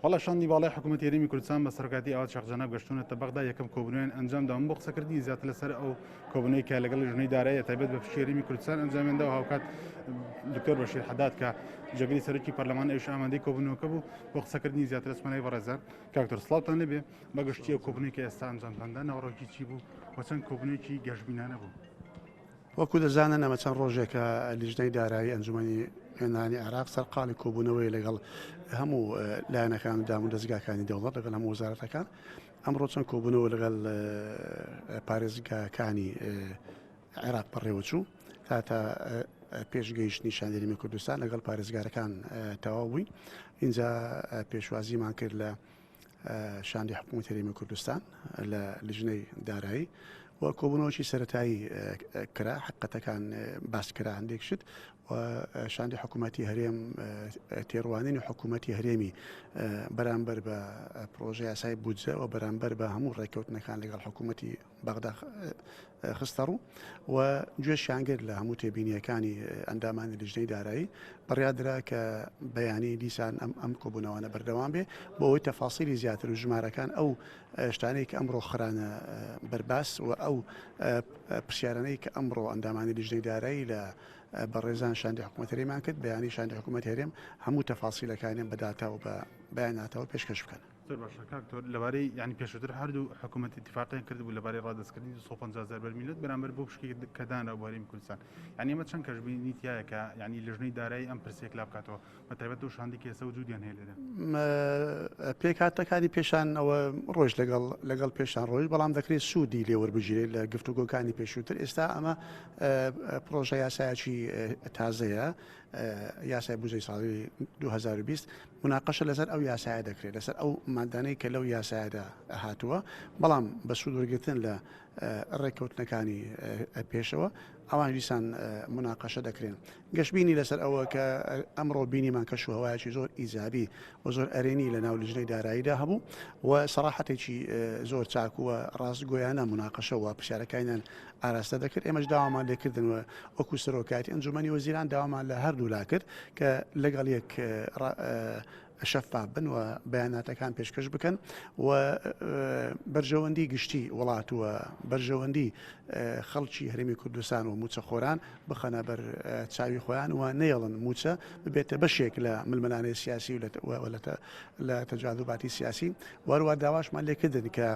بەڵێ شاندی باڵای حکوومەتی هەرێمی کوردستان بە سەرۆکایەتی ئاوات شێخ جەناب گەشتوونەتە بەغدا یەکەم کۆبوونەوەیان ئەنجام دا بۆ قسەکردنی زیاتر لەسەر ئەو کۆبوونەوەی کە لەگەڵ لیژنەی دارایی تایبەت بە پشکی هەرێمی کوردستان ئەنجامیان دا و هاوکات دکتۆر بەشیر حەداد کە جێگری سەرۆکی پەرلەمان ئەویش ئامادەی کۆبوونەوەکە بوو بۆ قسەکردنی زیاتر لەسەر لای بەڕێزان کاک دکتۆر سڵاوتان لێبێ بە گشتی ئەو کۆبوونەوەی کە ئێستا ئەنجامتان دا ناوەڕۆکی چی بوو و چەند کۆبوونەوەیەکی گەشبینانە بوو؟ وەکو دەزانن ئەمە چەند ڕۆژێکە لیژنەی دارایی ئەنجومەنی نوێنەرانی عێراق سەرقاڵی کۆبوونەوەی لەگەڵ هەموو لایەنەکان و دام و دەزگاکانی دەوڵەت لەگەڵ هەموو وەزارەتەکان ئەمڕۆ چەند کۆبوونەوە لەگەڵ پارێزگاکانی عێراق بەڕێوەچوو تا تا پێش گەیشتنی شاندی هەرێمی کوردستان لەگەڵ پارێزگارەکان تەواو بووین اینجا پێشوازیمان کرد لە شاندی حکوومەتی هەرێمی کوردستان لە لیژنەی دارایی و کۆبوونەوەکی سەتایی کرا حقەتەکان باس کرا هەندێک شت و شاندی حکوومەتی هەرێم تێڕوانینی حکوومەتی هەرێمی بەرامبەر بە پرۆژە یاسای بودجە و بەرامبەر بە هەموو ڕێککەوتنەکان لەگەڵ حکوومەتی بەغدا خستەڕوو و گوێشیان گرت لە هەموو تێبینیەکانی ئەندامانی لیژنەی دارایی بڕیاردرا کە بەیانی دیسان ئەم ئەم کۆبوونەوانە بەردەوام بێ بۆ ئەوەی تەفاسیلی زیاتر و ژمارەکان ئەو شتانەی کە ئەمڕۆ خرانە بەرباس و ئەو پرسیارانەی کە ئەمڕۆ ئەندامانی لیژنەی دارایی لە بەڕێزان شاندی حکوومەت هەرێمان کرد بەیانی شاندی حکوومەت هەرێم هەموو تەفاسیلەکانیان بە داتا و بە بەیاناتەوە پێشکەش بکەن. زۆر باشە کاک تۆر لەبارەی یعنی پێشووتر هەردوو حکوومەت اتفاقیان کردبوو لەبارەی ڕادەستکردنی 250 هەزار بەرمیل نەوت بەرامبەر بۆ پشکی کە دانرا بۆ هەرێمی کوردستان یعنی ئەمە چەند کەشبینی تایە کە یعنی لیژنەی دارایی ئەم پرسێک لا بکاتەوە بە تایبەت ئەو شاندی کە ئێستا وجودیان هەیە لێرە. پێکهاتەکانی پێشان ئەوە ڕۆژ لەگەڵ لەگەڵ پێشان ڕۆژ بەڵام دەکرێت سوودی لێوەربگیرێت لە گفتوگۆکانی پێشووتر ئێستا ئەمە پرۆژە یاسایەکی تازەیە یاسای بودجەی ساڵی 2020 مناقەشە لەسەر ئەو یاسایە دەکرێت لەسەر ئەو مادانەی کە لەو یاسایەدا هاتووە بەڵام بە سوود وەرگرتن لە ڕێککەوتنەکانی پێشەوە ئەوان دیسان مناقەشە دەکرێن گەشببینی لەسەر ئەوە کە ئەمڕۆ بینیمان کەش و هەوایەکی زۆر ئیجابی و زۆر ئەرێنی لە ناو لیژنەی داراییدا هەبوو و سەراحەتێکی زۆر چاک و ڕاستگۆیانە مناقەشە و پرسیارەکانیان ئاراستە دەکرد، ئێمەش داوامان لێکردن و وەکو سەرۆکایەتی ئەنجومەنی وەزیران داوامان لە هەردوولا کرد کە لەگەڵ یەک شەفاف بن و بەیاناتەکان پێشکەش بکەن و بەرژەوەندی گشتی وڵات و بەرژەوەندی خەڵکی هەرێمی کوردستان و موچەخۆران بخەنە بەر چاوی خۆیان و نەیەڵن موچە ببێتە بەشێک لە ململانێ سیاسی و لە تەجاذوباتی سیاسی وەروە داواشمان لێکردن کە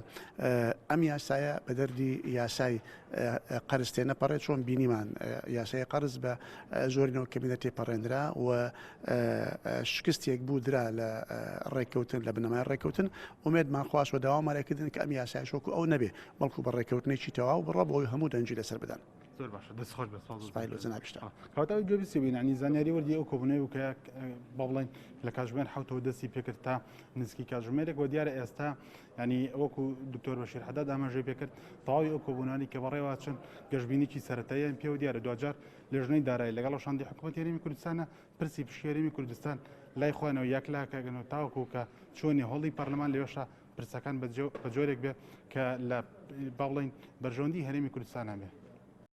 ئەم یاسایە بە دەردی یاسای قەرز تێنەپەڕێت چۆن بینیمان یاسای قەرز بە زۆرینەوە کەمینە تێپەڕێنرا و شکستێک بوو درا لە ڕێککەوتن لە بنەمای ڕێککەوتن ئومێدمان خواست و داوامان لێکردن کە ئەم یاسایش وەکو ئەو نەبێ بەڵکو بە ڕێککەوتنێکی تەواو بڕە بۆی هەموو دەنگی لەسەر بدەن. زۆر باشە دەست خۆش بێت سپاس سپای لۆ جەنابیشتان. کەواتە ئەوەی گوێ بیستی بووین یعنی زانیاری وردی ئەو کۆبوونەوەی بوو کە با بڵێین لە کاتژمێر حەوتەوە دەستی پێکرد تا نزیکی کاتژمێرێک وە دیارە ئێستا ینی وەکو دکتۆر بەشیر حەداد ئاماژەی پێکرد تەواوی ئەو کۆبوونانی کە بەڕێوە چەند گەشببینێکی سەرەتاییان پێوە دیارە دواجار لێژنەی دارایی لەگەڵ شاندی حکوومەتی هەرێمی کوردستانە پرسی پشکی هەرێمی کوردستان لای خۆیانەوە یەکلاکەگەنەوە تاوەکو کە چۆنی هۆڵی پەرلەمان لەوێشا پرسەکان بە جۆرێک بێ کە لە با بڵێین بەرژەوەندی هەرێمی کوردستانە بێ.